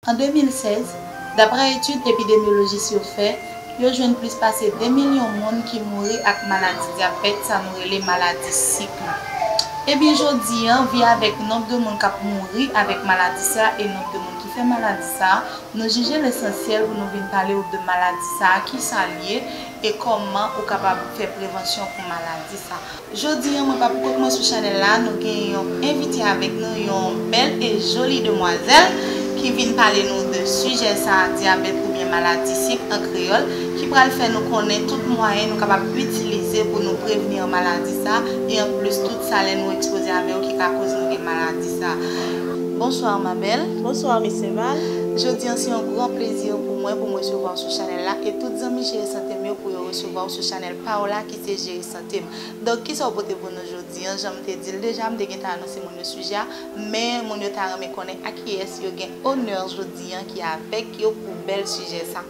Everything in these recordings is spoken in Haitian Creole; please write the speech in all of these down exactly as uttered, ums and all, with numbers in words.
An de mil sèz, daprè etid epidemyolojis yo fè, yo jwenn plis pase de milyon moun ki mouri ak maladi dyabèt, sa nou rele maladi sik la. Ebyen, jodi a, vi avèk nonb de moun k ap mouri avèk maladi sa a e nonb de moun ki fè maladi sa a, nou jije l esansyèl pou nou vin pale w de maladi sa a, ki sa l ye, e kòman ou kapab fè prevansyon pou maladi sa a. Jodi a, mwen pa poukont mwen sou chanèl la, nou gen yon envite avèk nou, yon bèl e joli demwazèl ki vin pale nou de sijè sa a, dyabèt oubyen maladi sik an kreyòl, ki pral fè nou konnen tout mwayen nou kapab itilize pou nou prevni maladi sa a, e anplis tout sa, lè nou ekspoze avè yo ki ka koz nou gen maladi sa a. Bonsoir, ma belle. Bonsoir, Miss Seval. Jodi a, se yon gran plezi pou mwen pou mwen resevwa w sou chanèl la, e tout zanmi Jere Sante m yo pou yo resevwa w sou chanèl pa w la ki se Jere Sante m. Donk, kisa w pote pou nou jodi a? Jan m te di l deja, m te gentan anonse moun yo sijè a, men moun yo ta renmen konnen a kiyès yo gen onè jodi a ki avèk yo pou bèl sijè sa.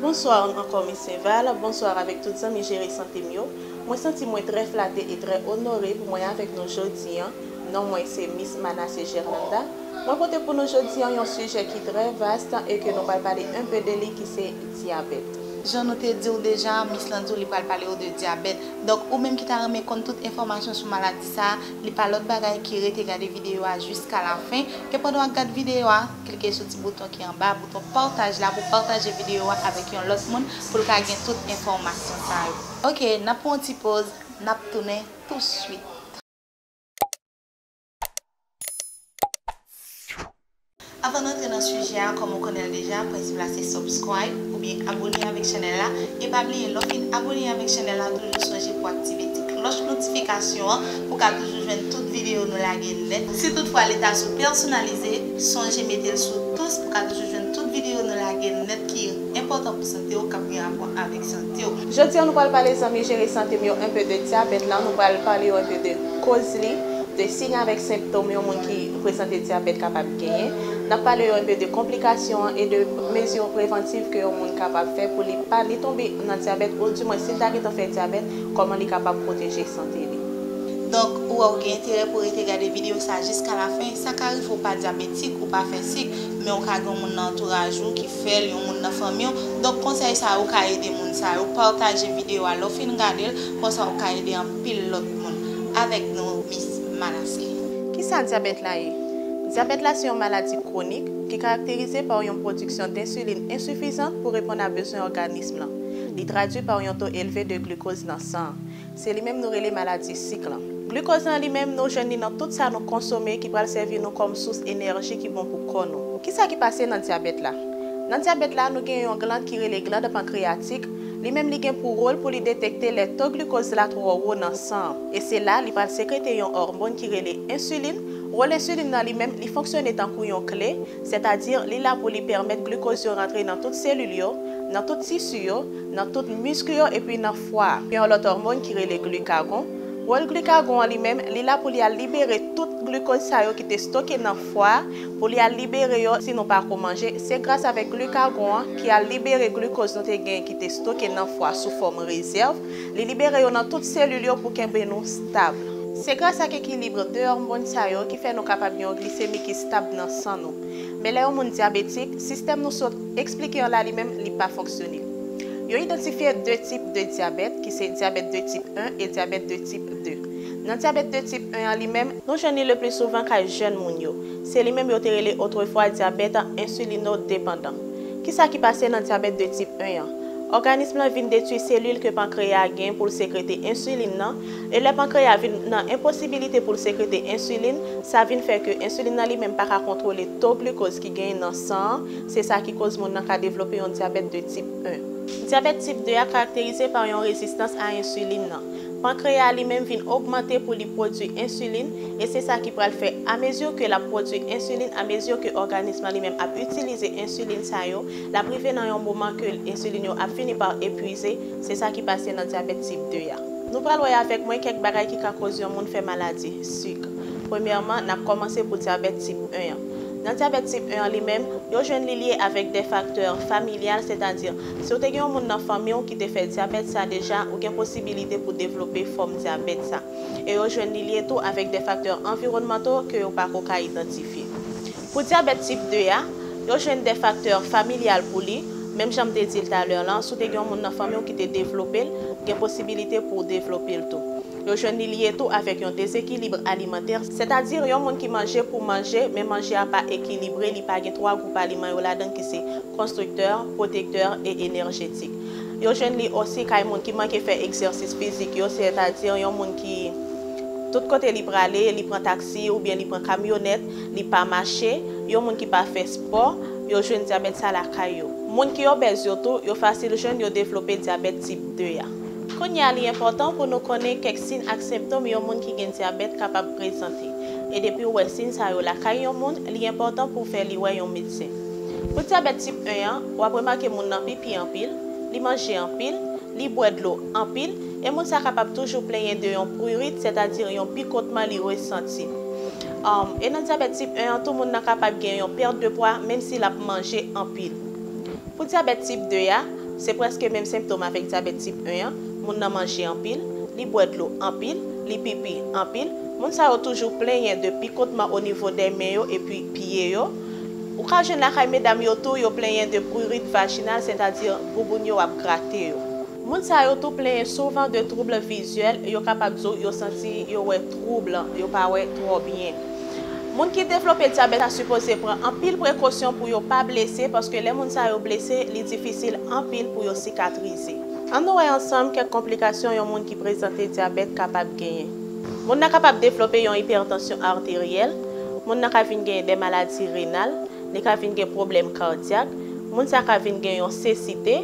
Bonswa ankò, Miss Seval. Bonswa avèk tout zanmi Jere Sante m yo. Mwen santi mwen trè flate e trè onore pou mwen avèk nou jodi a. Non mwen se Miss Manassé Gerlanda. Mwen pote pou nou jodi a yon sijè ki trè vast e ke nou pral pale enpe de li, ki se dyabèt. Jan nou te di w deja, Miss lan di w li pral pale w de dyabèt. Donk, ou menm ki ta renmen konn tout enfòmasyon sou maladi sa a, li pa lòt bagay ki rete gade videyo a jiska lafen. E pandan w ap gade videyo a, klike sou ti bouton ki anba, bouton pataj la, pou pataje videyo a avèk yon lòt moun, pou l ka gen tout enfòmasyon sa yo. Oke, n ap pran yon ti poz, n ap tounen touswit. Avan n antre nan sijè a, kòm ou konnen l deja, prensip la se subscribe oubyen abone avèk chanèl la. E pa bliye, lè w fin abone avèk chanèl la, toujou sonje pou aktive ti klòch notifikasyon an pou w ka toujou jwenn tout videyo nou lage nèt. Si toutfwa li ta sou pèsonalize, sonje mete l sou tous pou w ka toujou jwenn tout videyo nou lage nèt ki enpòtan pou sante w, k ap gen rapò avèk sante w. Jodi a, nou pral pale zanmi Jere Sante m yo enpe de dyabèt la, nou pral pale yo enpe de koz li, de siy avèk senptòm yon moun ki prezante dyabèt kapab genyen. N ap pale yo enpe de konplikasyon an e de mezi prevantiv ke yon moun kapab fè pou li pa ni tonbe nan dyabèt, odimwen si l ta gentan fè dyabèt, kòman li kapab pwoteje sante li. Donk, ou wè ou gen enterè pou rete gade videyo sa jiska lafen. Sa ka rive ou pa dyabetik, ou pa fè sik, men ou ka gen yon moun nan antouraj ou ki fè l, yon moun nan fanmi w. Donk, konsèy sa yo ka ede moun sa yo. Pataje videyo a lè w fin gade l, konsa ou ka ede anpil lòt moun. Avèk nou, Miss Manassé. Kisa dyabèt la ye? Dyabèt la se yon maladi kwonik ki karakterize pa yon pwodiksyon densilin ensifizan pou reponn a bezwen òganis lan. Li tradui pa yon to elve de glikoz nan san an. Se li menm nou rele maladi sik lan. Glikoz lan li menm, nou jwenn li nan tout sa nou konsome ki pral sèvi nou kòm sous enèji ki bon pou kò nou. Kisa ki pase nan dyabèt la? Nan dyabèt la, nou gen yon glann ki rele glann pankreyatik. Li menm li gen pou wòl pou li detekte lè to glikoz la twò wo nan san an. E se la li pral sekrete yon òmòn ki rele ensilin. Wòl ensilin nan li menm, li fonksyone tankou yon kle, sètadi li la pou li pèmèt glikoz yo rantre nan tout selil yo, nan tout tisi yo, nan tout misk yo epi nan fwa a. Gen yon lòt òmòn ki rele glikagon. Wòl glikagon an li menm, li la pou li al libere tout glikoz sa yo ki te stoke nan fwa a, pou li al libere yo si nou pa ko manje. Se gras avèk glikagon an ki al libere glikoz nou te gen ki te stoke nan fwa sou fòm rezèv. Li libere yo nan tout selil yo pou kenbe nou stab. Se gras ak ekilib de òmòn sa yo ki fè nou kapab gen yon glisemi ki stab nan san nou. Men lè yon moun dyabetik, sistèm nou sot eksplike an la li menm, li pa fonksyone. Yo idantifye de tip de dyabèt, ki se dyabèt de tip en e dyabèt de tip de. Nan dyabèt de tip en an li menm, nou jwenn li le pli souvan kay jèn moun yo. Se li menm yo te rele otrefwa dyabèt ensilinodepandan. Kisa ki pase nan dyabèt de tip en an? Òganis lan vin detwi selil ke pankreya a gen pou l sekrete ensilin nan, e lè pankreya a vin nan enposibilite pou l sekrete ensilin, sa vin fè ke ensilin nan li menm pa ka kontwole to glikoz ki genyen nan san an, se sa ki koz moun nan ka devlope yon dyabèt de tip en. Dyabèt tip de a karakterize pa yon rezistans a ensilin nan. Pankreya a li menm vin ogmante pou li pwodui ensilin, e se sa ki pral fè, amezi ke l ap pwodui ensilin, amezi ke òganis lan li menm ap itilize ensilin sa yo, l ap rive nan yon moman ke ensilin yo ap fini pa epwize, se sa ki pase nan dyabèt tip de a. Nou pral wè avèk mwen kèk bagay ki ka koz yon moun fè maladi sik. Premyèman, n ap kòmanse pou dyabèt tip en an. Nan dyabèt tip en an li menm, yo jwenn li lye avèk de faktè familyal, sètadi, si w te gen yon moun nan fanmi w ki te fè dyabèt sa deja, ou gen posibilite pou devlope fòm dyabèt sa. E yo jwenn li lye tou avèk de faktè anviwònmanto ke yo pa ko ka idantifye. Pou dyabèt tip de a, Yo jwenn de faktè familyal pou li, menm jan m te di l talè lan, si w te gen yon moun nan fanmi w ki te devlope l, gen posibilite pou w devlope l tou. Yo jwenn li lye tou avèk yon dezekilib alimantè, sètadi yon moun ki manje pou manje, men manje a pa ekilibre, li pa gen twa gwoup aliman yo ladan ki se konstriktè, pwotektè e enèjetik. Yo jwenn li osi kay moun ki manke fè egzèsis fizik yo, sètadi yon moun ki tout kote li prale, li pran taksi oubyen li pran kamyonèt, li pa mache, yon moun ki pa fè spò, yo jwenn dyabèt sa lakay yo. Moun ki obèz yo tou, yo fasil jwenn yo devlope dyabèt tip de a. Kounye a, li enpòtan pou nou konnen kèk siy ak senptòm yon moun ki gen dyabèt kapab prezante. E depi w wè siy sa yo lakay yon moun, li enpòtan pou w fè li wè yon medsen. Pou dyabèt tip en an, w ap remake moun nan pipi anpil, li manje anpil, li bwè dlo anpil, e moun sa kapab toujou plenyen de yon prurit, sètadi yon pikotman li resanti. Um, e nan dyabèt tip en an tou, moun nan kapab gen yon pèt de pwa, menm si l ap manje anpil. Pou dyabèt tip de a, se prèske menm senptòm avèk dyabèt tip en an. Moun nan manje anpil, li bwè dlo anpil, li pipi anpil. Moun sa yo toujou plenyen de pikotman o nivo dè men yo epi pye yo. Ou ka jwenn lakay medam yo tou, yo plenyen de prurit vajinal, sètadi bouboun yo ap grate yo. Moun sa yo tou plenyen souvan de twoub vizyèl, yo kapab di w yo santi yo wè twoub, yo pa wè twò byen. Moun ki devlope dyabèt sa sipoze pran anpil prekosyon pou yo pa blese, paske lè moun sa yo blese, li difisil anpil pou yo sikatrize. Ann nou wè ansanm kèk konplikasyon yon moun ki prezante dyabèt kapab genyen. Moun nan kapab devlope yon ipètansyon ateryèl, moun nan ka vin genyen de maladi renal, li ka vin gen pwoblèm kadyak, moun sa ka vin gen yon sesite,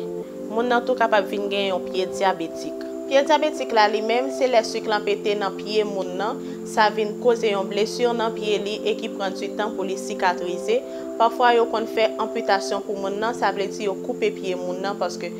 moun nan tou kapab vin gen yon pye dyabetik. Pye dyabetik la li menm, se lè sik lan pete nan pye moun nan, sa vin koze yon blesi nan pye li e ki pran du tan pou li sikatrize. Pafwa yo konn fè anpitasyon pou moun nan, sa vle di yo koupe pye moun nan, paske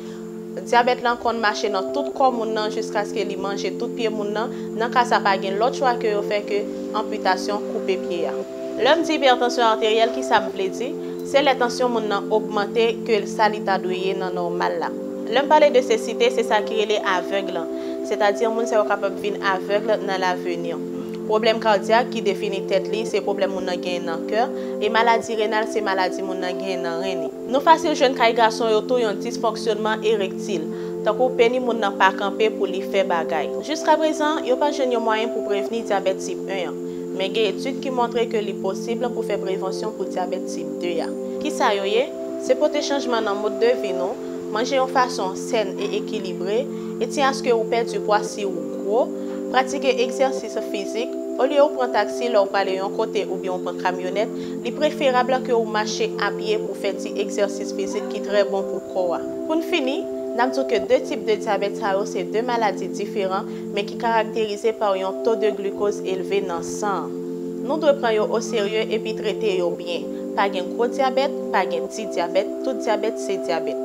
dyabèt lan konn mache nan tout kò moun nan jiskaske li manje tout pye moun nan. Nan ka sa, pa gen lòt chwa ke yo fè ke anpitasyon, koupe pye a. Lè m di ipètansyon ateryèl, kisa m vle di? Se lè tansyon moun nan ogmante ke sa li ta dwe ye nan nòmal la. Lè m pale de sesite, se sa ki rele avèg lan. Sètadi moun sa yo kapab vin avèg nan laveni. Pwoblèm kadyak ki defini tèt li, se pwoblèm moun nan genyen nan kè, e maladi renal, se maladi moun nan genyen nan ren li. Nou fasil jwenn kay gason yo tou yon disfonksyonman erektil, tankou peni moun nan pa kanpe pou li fè bagay. Jiskaprezan, yo pa jwenn yon mwayen pou prevni dyabèt tip en an, men gen etid ki montre ke li posib pou fè prevansyon pou dyabèt tip de a. Kisa yo ye? Se pote chanjman nan mòd de vi nou, manje yon fason sèn e ekilibre, etyen aske ou pèdi pwa si ou gwo, pratike egzèsis fizik, olye ou pran taksi lè ou prale yon kote oubyen ou pran kamyonèt, li preferab ke ou mache a pye pou fè ti egzèsis fizik ki trè bon pou kò a. Pou n fini, n ap di w ke de tip de dyabèt sa yo se de maladi diferan, men ki karakterize pa yon to de glikoz elve nan san an. Nou dwe pran yo oserye epi trete yo byen. Pa gen gwo dyabèt, pa gen ti dyabèt, tout dyabèt se dyabèt.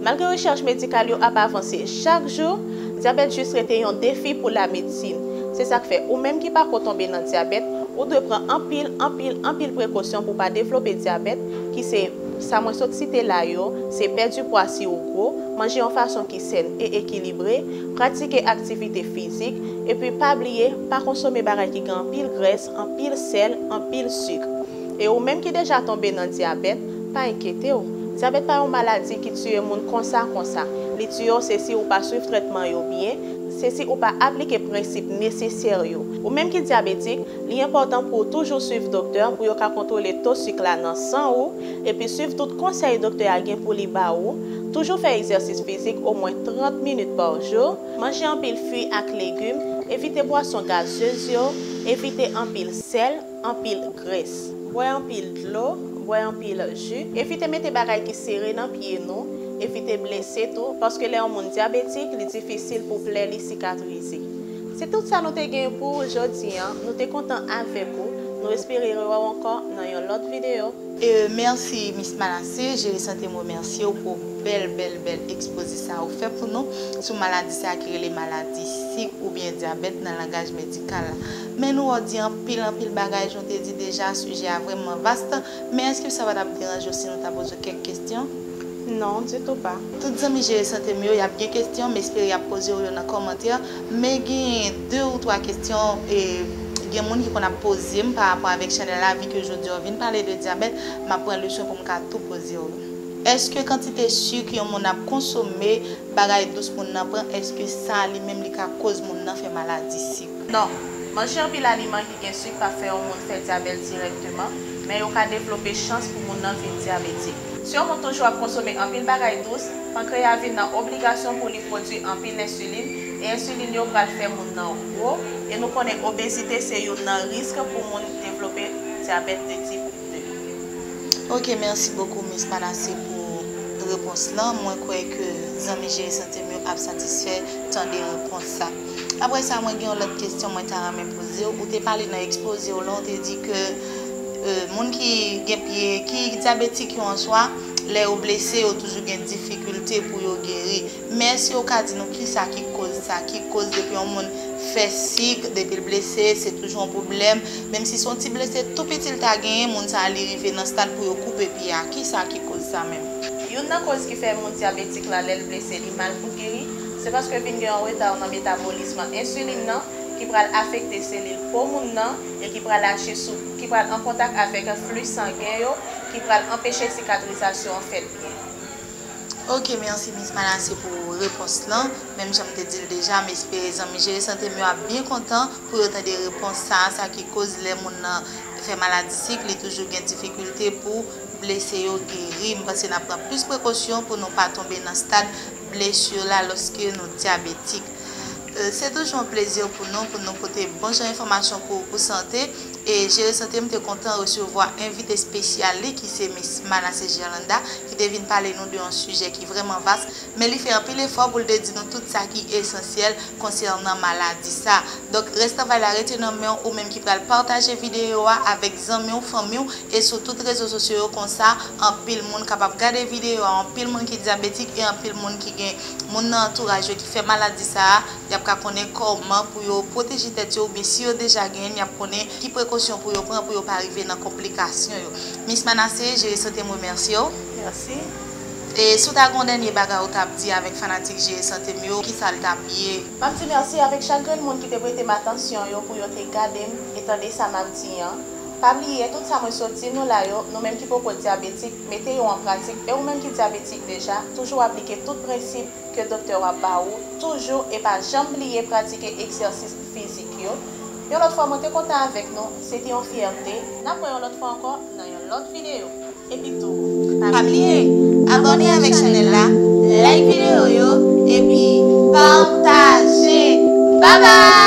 Malgre rechèch medikal yo ap avanse chak jou, dyabèt jis rete yon defi pou lamedsin. Se sa k fè ou menm ki pako tonbe nan dyabèt, ou dwe pran anpil, anpil, anpil prekosyon pou w pa devlope dyabèt, ki se sa mwen sot site la yo, se pèdi pwa si ou gwo, manje yon fason ki sèn e ekilibre, pratike aktivite fizik, epi pa bliye, pa konsome bagay ki gen anpil grès, anpil sèl, anpil sik. E ou menm ki deja tonbe nan dyabèt, pa enkyete w. Dyabèt pa yon maladi ki tiye moun konsa konsa. Li tiye w se si ou pa swiv trètman yo byen, se si ou pa aplike prensip nesesè yo. Ou menm ki dyabetik, li enpòtan pou w toujou swiv doktè pou yo ka kontwole to sik la nan san ou, epi swiv tout konsèy doktè a gen pou li ba ou. Toujou fè egzèsis fizik omwen trant minit pa jou. Manje anpil fwi ak legim. Evite bwason gazez yo. Evite anpil sèl, anpil grès. Bwè anpil dlo, bwè anpil ji. Evite mete bagay ki sere nan pye nou. Evite blese tou, paske lè yon moun dyabetik, li difisil pou plè li sikatrize. Se tout sa nou te gen pou jodi a. Nou te kontan avèk ou. Nou espere rewè w ankò nan yon lòt videyo. E mèsi Miss Manassé, Jere Sante m remèsye w pou bèl, bèl, bèl ekspoze sa ou fè pou nou sou maladi sa ki rele maladi sik oubyen dyabèt nan langaj medikal la. Men nou wè w di anpil, anpil bagay, jan w te di deja, sijè a vrèman vast. Men èske sa pa t ap deranje w si nou ta poze w kèk kesyon? Non, ditou pa. Tout zanmi Jere Sante m yo, y ap gen kesyon, m espere y ap poze w yo nan kòmantè. Men gen de ou twa kesyon, e, Gen moun ki konn ap poze m pa rapò avèk chanèl la, vi ke jodi a w vin pale de dyabèt, m ap pran leson pou m ka tou poze w. Èske kantite sik yon moun ap konsome, bagay dous moun nan pran, èske sa li menm li ka koz moun nan fè maladi sik? Non, manje anpil aliman ki gen sik pa fè yon moun fè dyabèt dirèkteman, men yo ka devlope chans pou moun nan vin dyabetik. Si yon moun toujou ap konsome anpil bagay dous, pankreya vin nan obligasyon pou li pwodui anpil ensilin, e ensilin yo pral fè moun nan gwo, e nou konnen obezite se youn nan risk pou moun devlope dyabèt de tip de. Ok, mèsi bokou Miss Manassé pou repons lan. Mwen kwè ke zanmi Jere Sante m yo ap satisfè tande repons sa. Apre sa, mwen gen yon lòt kesyon mwen ta renmen poze w. Ou te pale nan ekspoze w lan, ou te di ke euh, moun ki gen pye, ki dyabetik yo an swa, lè yo blese, yo toujou gen difikilte pou yo geri. Men èske w ka di nou kisa ki koz sa, ki koz depi yon moun fè sik, depi l blese, se toujou yon pwoblèm, menm si se yon ti blese tou piti l ta genyen, moun sa a li rive nan stad pou yo koupe pye a, kisa ki koz sa menm? Youn nan koz ki fè moun dyabetik la lè l blese li mal pou geri, se paske vin gen yon reta nan metabolism ensilin nan ki pral afekte selil po moun nan e ki pral aji sou, ki pral an kontak avèk fli sangen yo, ki pral anpeche sikatrizasyon an fèt byen. Ok, mèsi Miss Manassé pou repons lan. Menm jan m te di l deja, m espere zanmi Jere Sante m yo ap byen kontan pou yo tande repons sa a, sa ki koz lè moun nan fè maladi sik, li toujou gen difikilte pou blese yo geri. M panse n ap pran plis prekosyon pou nou pa tonbe nan stad blesi la lòske nou dyabetik. Euh, se toujou yon plezi pou nou, pou nou pote bon jan enfòmasyon pou, pou sante. E Jere Sante m te kontan resevwa envite espesyal li, ki se Miss Manassé Gerlanda, ki te vin pale nou de yon sijè ki vrèman vas, men li fè anpil efò pou l te di nou tout sa ki esansyèl konsènan maladi sa. Donk, rès travay la rete nan men w, ou menm ki pral pataje videyo a avèk zanmi w, fanmi w, e sou tout rezo sosyo yo, konsa anpil moun kapab gade videyo a, anpil moun ki dyabetik e anpil moun ki gen moun nan antouraj yo ki fè maladi sa a, y ap ka konnen kòman pou yo pwoteje tèt yo, oubyen si yo deja genyen l, y ap konnen ki prekosyon pou yo pran pou yo pa rive nan konplikasyon yo. Miss Manassé, Jere Sante m remèsye w. Mèsi. E si w ta gen yon dènye bagay ou t ap di avèk fanatik Jere Sante m yo, kisa l t ap ye? M ap di mèsi avèk chak grenn moun ki te prete m atansyon yo pou yo te gade m e tande sa m ap di an. Pa bliye, tout sa mwen sot di nou la yo, nou menm ki poko dyabetik, mete yo an pratik, e ou menm ki dyabetik deja, toujou aplike tout prensip ke doktè w ap ba ou, toujou e pa janm bliye pratike egzèsis fizik yo. Yon lòt fwa, mwen te kontan avèk nou, se te yon fyète. N ap wè yon lòt fwa ankò nan yon lòt videyo. Epi tou, pa bliye abòne avèk chanèl la, like videyo yo, epi pataje. Babay!